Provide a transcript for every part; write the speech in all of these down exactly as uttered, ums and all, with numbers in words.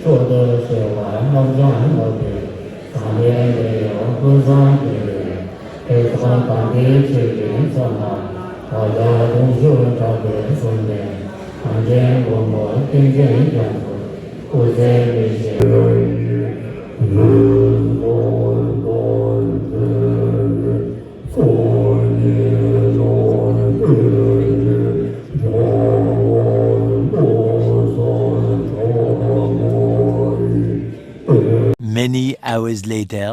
འཕྲོ་དུ་བྱེད་པ་སློབ་སྦྱོང་སློབ་པའི་སངས་རྒྱས་འདི་ཡང་ཀུན་བཟང་དེ་ཡིན། དེ་སོགས་དམ་པའི་ཆོས་ཀྱི་མཚོན་ན་ཨ་ལ་དུང་ཕྱུར་དྲག་པོས་གསུངས་པའི་གངས་ཅན་མགོན་པོ་ཀུན་མཁྱེན་རྒྱ་མཚོ་སྐུ་ཚེ་མི་ཤིགས། Many hours later.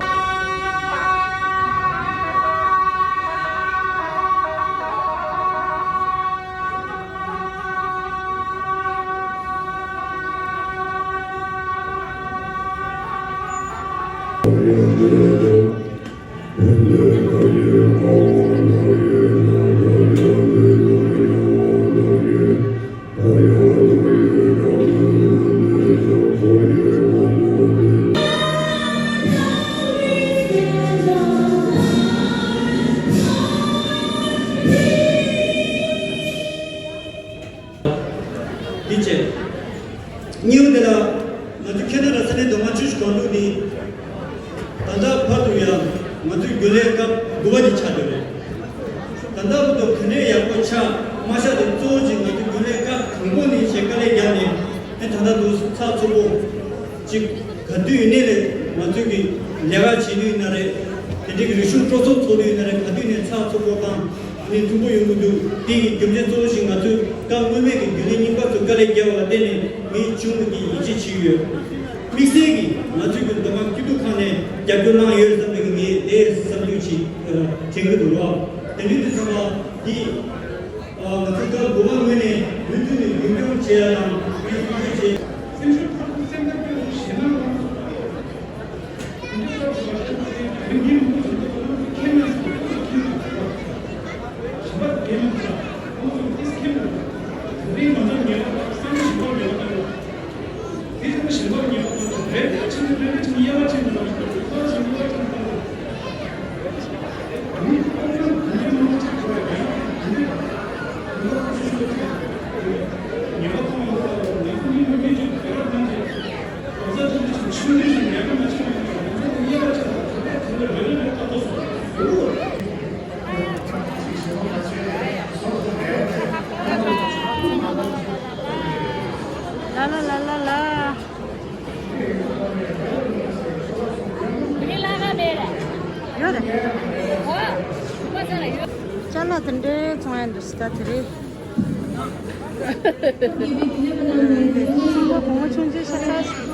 འདི་བྱས། གཉིས་པ་དེ་ལ། ང་ཚོ་ཁེ་ན་ར་ས་གནས་མདོ་སྔགས་ཆོས་ཀྱི་སྒང་དྲུག་འདི། ད་ལྟ་བར་དུ་ཡང་ང་ཚོའི་རྒྱུན་ལས་སྐབས་དགུ་པ་འདི་ཆགས་བསྡད་རེད། ད་ལྟ་བར་དུ་ག་འདྲའི་ཡག་པོ་ཆགས་མ་ཆགས་དེ་གཙོ་བོ་གཅིག་ང་ཚོའི་རྒྱུན་ལས་སྐབས་དང་པོ་ནས་བྱས་དཀའ་ལས་བརྒྱབ་ནས་ཨེ་ད་ལྟ་འདུག་ཚགས་ཚུད་པོ་གཅིག་ག་དུས་ཡིན་ནའི་རེད། ང་ཚོའི་གི་ལས་ཀ་བྱེད་དུས་ཡིན་ན་རེད། དེ་འདྲའི་གི་རིག་གཞུང་སྤྲོ་ཚོགས་ཚོགས་དུས་ཡིན་ན་རེད། ག་དུས་ནས་ཚགས་ཚུད་པོ་དང་ནས་མཐུན་པོ་ཡོང་གི་འདུག་དེ་ཡི་རྒྱུ་མཚན་གཙོ་བོ་ཞིག་ང་ཚོས་སྐབས་སྔོན་མའི་གི་རྒྱུན་ལས་རྙིང་པ་ཚོ་དཀའ་ལས་བརྒྱབ་པ་ལ་བརྟེན་ནས་ངས་ཆུང་ངུ་གི་ཡིད་ཆེས་བྱས་ཡོད། དམིགས་བསལ་གྱིས་ང་ཚོའི་གི་མདོ་སྔགས་སྐྱིད་སྡུག་ཁང་ནས་རྒྱབ་སྐྱོར་གནང་ཡོད་བསམ་པའི་གི་ངས་དེ་བསམ་ཚུལ་ཅིག་དྲན་གྱི་འདུག་ལོ། དེ་འདྲའི་དུས་ཚོད་ལ་འདི། ང་ཚོ་སྐབས་དགུ་པ་ངོས་ནས་མུ་མཐུད་ནས་རྒྱུན་སྐྱོང་བྱེད་ཡ་དང་ངས་ཐུགས་རྗེ་ཆེ། སེམས་ཤུགས་ཐོག་ཏུ་སེམས་ཁམས་སྐྱོ་བོ་ཞེ་མ་ལོངས་སུ་དགོས། དེ་འདྲ་སྐབས་སུ་མ་ཤེས་པ་དེ་ག་རེ་ཉིད་མུ་མཐུད་དུ་ཁེངས་མེད་སུ་ཁེངས་མེད་སུ་ཞེ་མ་དེ་མི་བྱ། ཁོང་ཚོ་ཏིས་ཁེངས་མེད། དེ་རིང་ང་ཚོ་ཉེ་བ་དང་བསམ་བློ་ཞིབ་པོ་ཉེ་བ་དང་། དེ་ཚོ་ཞིབ་པོ་ཉེ་བ་དང་རེ་རེ་བྱས་ནས་རེ་རེ་བྱས་ནས་དབྱེ་བ་ཕྱེ་ནས་ལབ་ཤོག་ཁོ་རང་ཞིག་དབྱེ་བ་ཕྱེ་ནས་ལབ་ཤོག་ལ་ལ་ལ་ལ་ལ། ཡོད་རེད། ཅ་ལག་དེ་འདྲའི་ཚོང་ཡ་འདུག་ས་ད་དེ་རེད། ཚོང་པ་གོང་མ་ཆུང་ཆུང་ཤ་ཚ།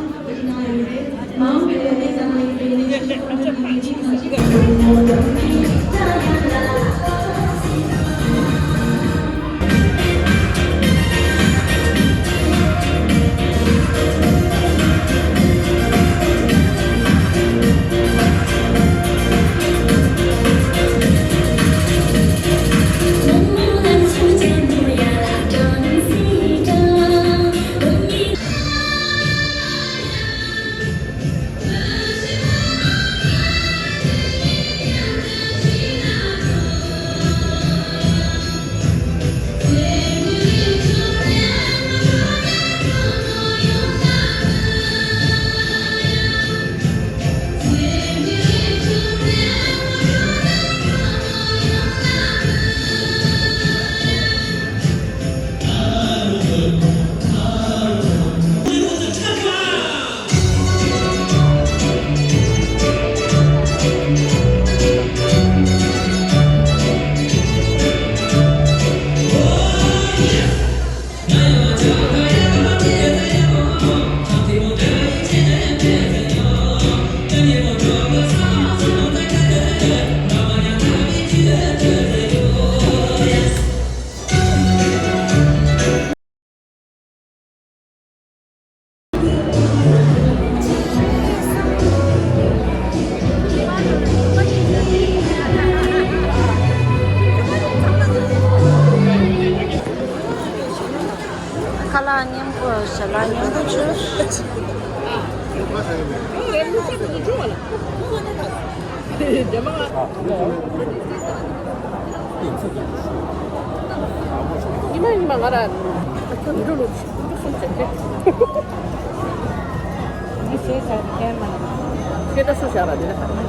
ཁ་ལག་མཉམ་པོ་ཞལ་ལག་མཉམ་པོ་བྱོས། ཉི་མ་ཉི་མ་ང་ར་འགྲོ་ལོ་ཆུ་གསུམ་བྱས་ཏེ། ཤེས་བྱ་དེ་མཁན་མ་ལ། ཤེས་ད་སུ་བཞག་ར་དེ་ལ།